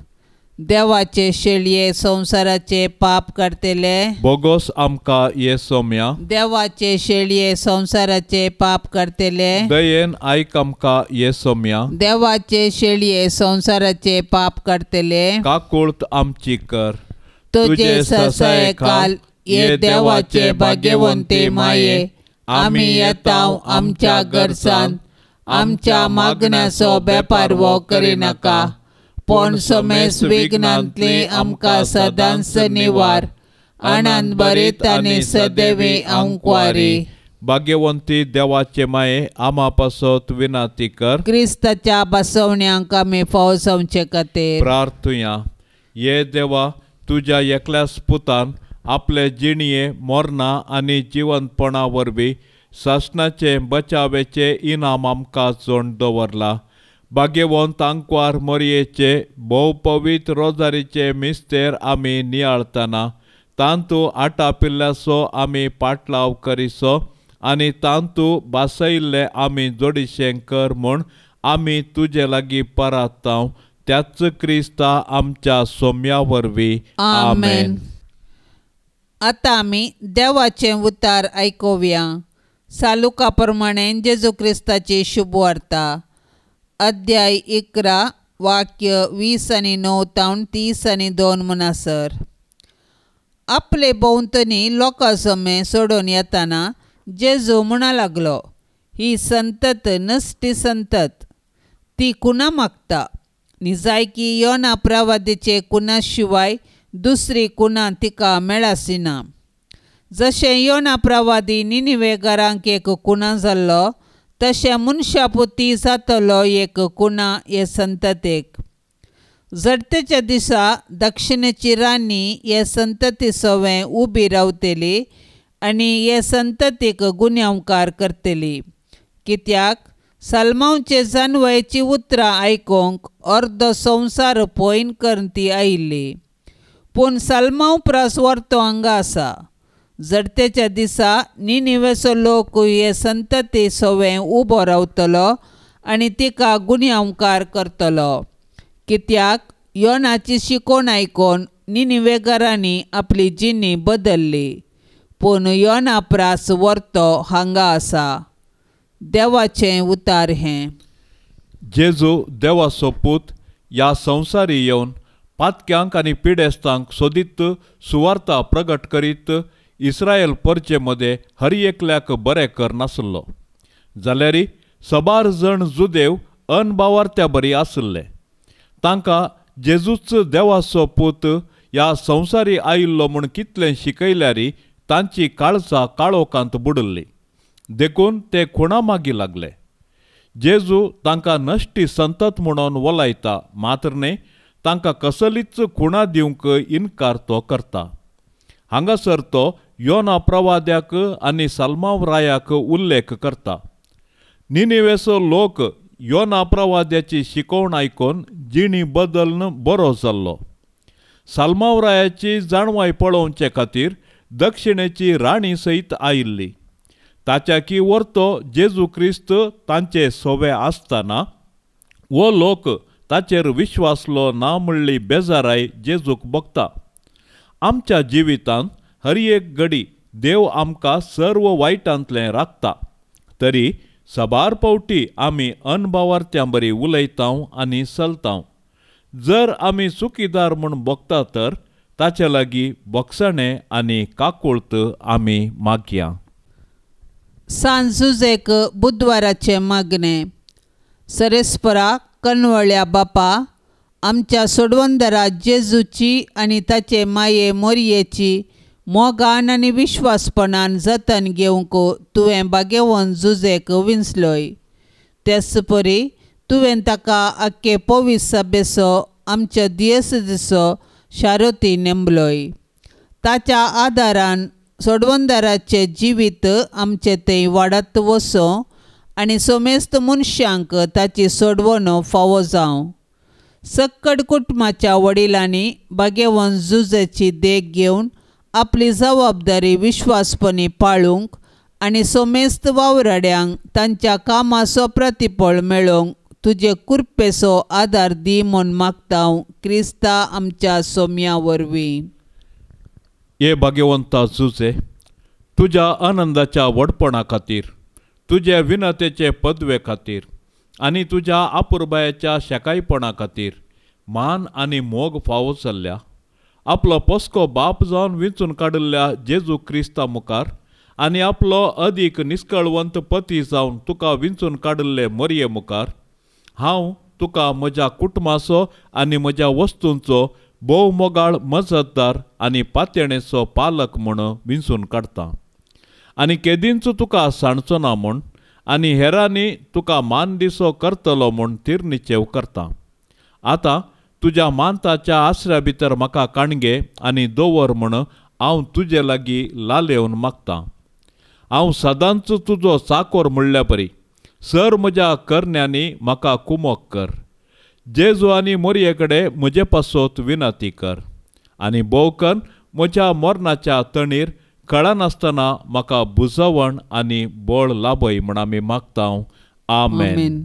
देवाचे शेळये संवसाराचे पाप करतले बोगोस आमकां ये सोम्या। देवाचे शेळये संवसाराचे पाप करतले दयेन आयक आमकां ये सोम्या। देवाचे शेळये संवसाराचे पाप करतले काकुळट आमची कर। तुझे ससायकाल ये देवाचे भाग्यवंते माये आमी येता आमच्या गरजान आमच्या मागण्याचो बेपारवो करिनाका पूण समेस विघ्नांतली आमकां सदांच निवार आनंद भरीत आनी सदैवी आंकवारी। भाग्यवंती देवाचे माये आमा पासत विनाती कर। क्रिस्ताच्या बसवण्यांक आमी फाव जावचे खातीर प्रार्थुया। ये देवा तुज्या एकल्याच पुतान आपले जिणये मरणां आनी जिवंतपणा वरवीं सासणाचे बचावेचे इनाम आमकां जोड दवरला। भाग्यवंत आंकवार मोरयेचे भोव पवित्र रोजारीचे मिस्तेर आमी नियाळतना तांतू आटापिल्ल्याचो आमी पाटलाव करिसो आनी तांतू बासयिल्ले आमी जोडिशें कर म्हूण आमी तुजे लागीं परातांव त्याच क्रिस्ता आमच्या सोम्या वरवीं. आमेन. आतां आमी देवाचें उतार आयकुया. सालुका प्रमाणे जेजू क्रिस्ताची शुभवार्ता, अध्याय 11 वाक्य 20 आनी 9 तावन 30 आनी 2 म्हणसर. आपले भोंवतणी लोकां जमे सोडून येताना जेजू म्हणा लागलो, ही संतत नश्टी संतत, ती कुणा मागता? निजायकी योना प्रवादीचे कुणा शिवाय दुसरी कुणा तिका मेळासिना. जशें योना प्रवादी निनिवे घरांक एक कुणा जाल्लो, तशें मनशापुती जातलो एक कुणा हे संततेक. झडतेच्या दिसा दक्षिणेची राणी हे संतती सवें उबी रावतली आनी हे संततीक गुन्यांवकार करतली. कित्याक सलमांवचे जानवयची उतरां आयकूंक अर्दो संवसार पॉयन करून ती आयिल्ली, पूण सलमांव परस वर्तो हांगा आसा. झडतेच्या दिसा निनिवेचो लोक हे संतती सवें उबो रावतलो आनी तिका गुन्यांवकार करतलो. कित्याक योनाची शिकोवण आयकून निनिवेगरांनी आपली जिणी बदल्ली, पूण योना प्रास वर्तो हांगा आसा. देवाचें उतार हें. जेजू देवाचो पूत ह्या संवसारी येवन पातक्यांक आनी पिडेस्तांक सोदीत सुवार्ता प्रगट करीत इस्रायल परचे मदें हर एकल्याक बरें कर नासलो, जाल्यार सबार जण जुदेव अनबावार्त्या बरी आसले. तांकां जेजूच देवाचो पूत ह्या संवसारी आयिल्लो म्हूण कितलें शिकयल्यारी तांची काळजां काळोखांत बुडिल्ली, देखून ते खुणा मागी लागले. जेजू तांकां नश्टी संतत म्हणून वलायता, मात्र न्हय तांकां कसलीच खुणा दिवंक इनकार तो करता. हांगासर तो योना प्रवाद्याक आनी सलमाव रायाक उल्लेख करता. निनिवेचो लोक योना प्रवाद्याची शिकवण आयकून जिणी बदलून बरो जाल्लो. सालमाव रायाची जाणवाय पळोवचे खातीर दक्षिणेची राणी सयत आयिल्ली. ताच्या की वर्तो जेजू क्रिस्त तांचे सोवे आसतना हो लोक ताचेर विश्वासलो ना म्हणली बेजाराय जेजूक भोगता. आमच्या जिवितांत हर एक घडी देव आमकां सर्व वायटांतलें राखता, तरी सबार पावटी आमी अनभावार्थ्यां बरी उलयतांव आनी चलतांव. जर आमी चुकीदार म्हूण भोगता तर ताचे लागीं भोगसणें आनी काकुळत आमी मागया. सांजुजेक बुधवाराचें मागणें. सरेस्परा कनवळ्या बापा, आमच्या सोडवंदरा जेजूची आनी ताचे माये मोरयेची मोगान आनी विश्वासपणान जतन घेवंक तुवें बागेवन जुजेक विंचलोय. तेच परी तुवें ताका आख्खे पवीस सभेचो आमच्या दियेसदीचो शारोती नेमलोय. ताच्या आदारान सोडवंदराचें जिवीत आमचें थंय वाडत वचूं आनी समेस्त मनशांक ताची सोडवण फावो जावं. सक्कड कुटुंबाच्या वडिलांनी बागेवन जुजेची देख घेवन आपली जबाबदारी विश्वासपणी पाळूंक आनी समेस्त वावराड्यांक तांच्या कामाचो प्रतिफळ मेळोवंक तुजे कृपेचो आदार दी म्हूण मागता क्रिस्ता आमच्या सोम्या वरवीं. हे भाग्यवंता जुजे, तुज्या आनंदाच्या व्हडपणा खातीर, तुज्या विनतेचे पदवे खातीर आनी तुज्या आपुरबायाच्या शेकायपणा खातीर मान आनी मोग फावो जाल्ल्या आपलो पोसको बाप जावन विंचून काडिल्ल्या जेजू क्रिस्ता मुखार आनी आपलो अदीक निस्कळवंत पती जावन तुका विंचून काडिल्ले मोरये मुखार हांव तुका म्हज्या कुटुंबाचो आनी म्हज्या वस्तूंचो भोव मोगाळ मजतदार आनी पातयेणेचो पालक म्हूण विंचून काडटा आनी केदींच तुका सांडचो ना म्हूण आनी हेरांनी तुका मान दिसो करतलो म्हूण तिरनिचेव करता. आतां तुज्या मानताच्या आसऱ्या भितर म्हाका काणगे आनी दवर म्हूण हांव तुजे लागीं लालेवन मागतां. हांव सदांच तुजो चाकोर म्हणल्या परी सर म्हज्या करण्यांनी म्हाका कुमोक कर. जेजू आनी मोरये कडेन म्हजे पासत विनंती कर आनी भोव करून म्हज्या मरणाच्या तणीर कळनासतना म्हाका बुजवण आनी बळ लाभय म्हूण आमी मागता. आमेन.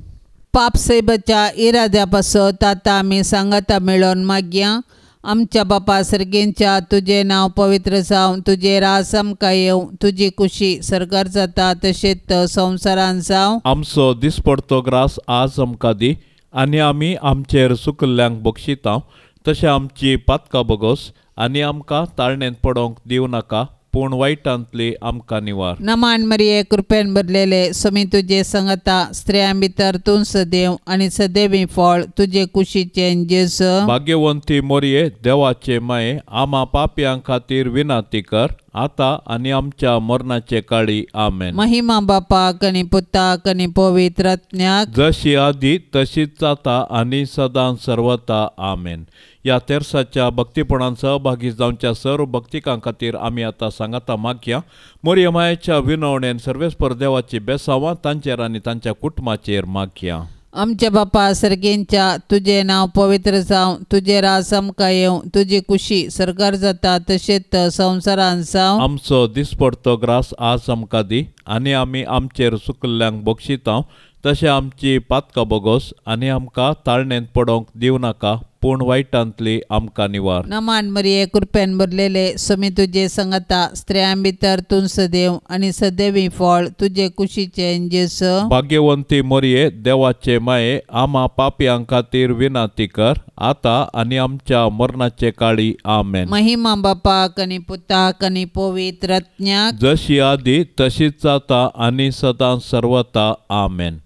पाप सैबाच्या इराद्या पासत आतां आमी सांगाता मेळोवन मागया. आमच्या बापा सर्गेंच्या तुजें नांव पवित्र जावं, तुजें राज आमकां येवं, तुजी कुशी सर्गार जाता तशेंच संवसारान जावं. आमचो दिसपडतो ग्रास आज आमकां दी आनी आमी आमचेर सुकल्ल्यांक बक्षिता तशें आमची पातकां बगोस आनी आमकां ताळणेंत पडोवंक दिवं नाका, पूण वायटांतली आमकां निवार. नमान मरिये, कृपेन भरलेले, स्वामी तुजे संगता, स्त्रियां भितर तूं सदैव आनी सदैवी फळ तुजे कुशीचें जेजू. भाग्यवंती मोरये, देवाचे माये, आमा पापयां खातीर विनंती कर आतां आनी आमच्या मरणाचे काळी. आमेन. महिमा बापाक आनी पुताक आनी पवित्र आत्म्याक, जशी आदी तशीच जाता आनी सदां सर्वता. आमेन. ह्या तेर्साच्या भक्तीपणान सहभागी जावच्या सर्व भक्तिकां खातीर आमी आतां सांगाता मागया. मोरये मायेच्या विनवणेन सर्वेस्पर देवाची बेसांवां तांचेर आनी तांच्या कुटुंबाचेर मागया. आमच्या बापा सर्गेंच्या तुजें नांव पवित्र जावं, तुजें राज आमकां येवं, तुजी कुशी सर्गार जाता तशेंच संवसारान जावं. आमचो दिसपडतो ग्रास आज आमकां दी आनी आमी आमचेर सुकल्ल्यांक बक्षिता तशें आमची पातकां बगोस आनी आमकां ताळणेंत पडोवंक दिवं नाका, पूण वायटांतली आमकां निवार. नमान मरिये, कृपेन भरलेले, स्वामी तुजे संगता, स्त्रियां भितर तूं सदैव आनी सदैवी फळ तुजे कुशीचें जेजू. भाग्यवंती मोरये, देवाचे माये, आमा पापयां खातीर विनंती कर आतां आनी आमच्या मरणाचे काळी. आमेन. महिमा बापाक आनी पुताक आनी पवित्र आत्म्याक, जशी आदी तशीच जाता आनी सदां सर्वता. आमेन.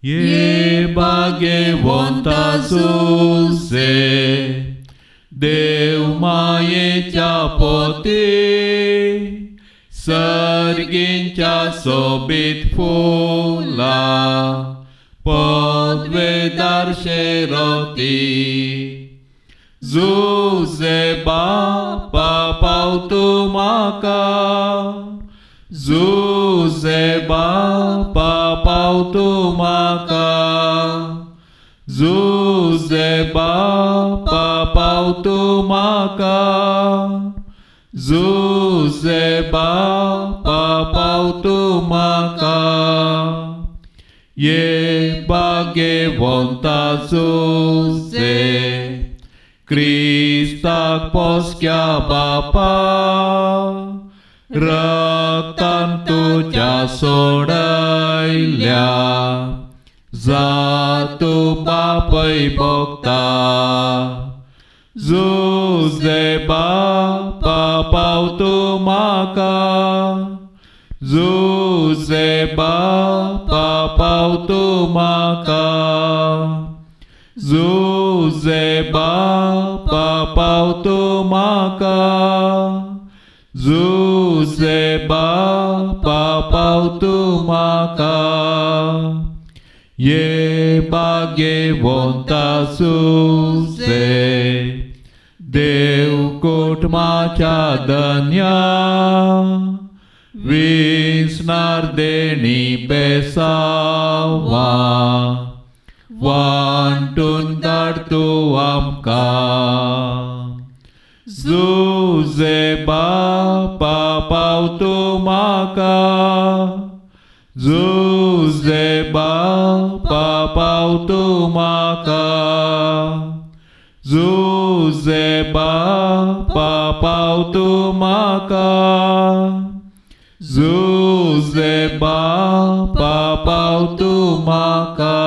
ये भाग्यवंता जुझे, देव मायेच्या पोती, सर्गींच्या सोबीत फुला पदवेदार शेरोती. जुझे बापा पावतू म्हाका, जुझे बापा पावतू म्हाका, जुझे बापा पावतू म्हाका, जुझे बापा पावतू म्हाका. ये भाग्यवंता जुझे, क्रिस्ताक पोसक्या बापा, रक्तान तुज्या सोडयल्या, जातू बापय भोगता. जुझे बापा पावतू म्हाका, जुझे बापा पावतू म्हाका, जुझे बापा पावतू म्हाका, जुझे बापा पावतू म्हाका. ये भाग्यवंता जुझे, देव कुटुंबाच्या धन्या, विसणार देणी बेसांवां वांटून धाड तूं आमकां. जुझे बापा पावतू म्हाका, जुझे बापा पावतू म्हाका, जुझे बापा पावतू म्हाका, जुझे बापा पावतू म्हाका.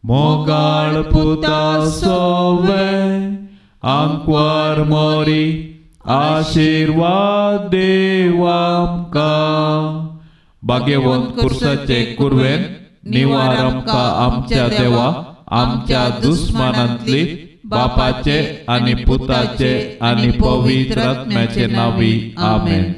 मोगाळ पुता सोवे आंकवार मोरी, आशिर्वाद देव आमकां. भाग्यवंत कुर्साचे कुरवेन निवार आमकां आमच्या देवा, आमच्या दुस्मानांतली, बापाचे आनी पुताचे आनी पवित्र आत्म्याचे नांवी. आमेन.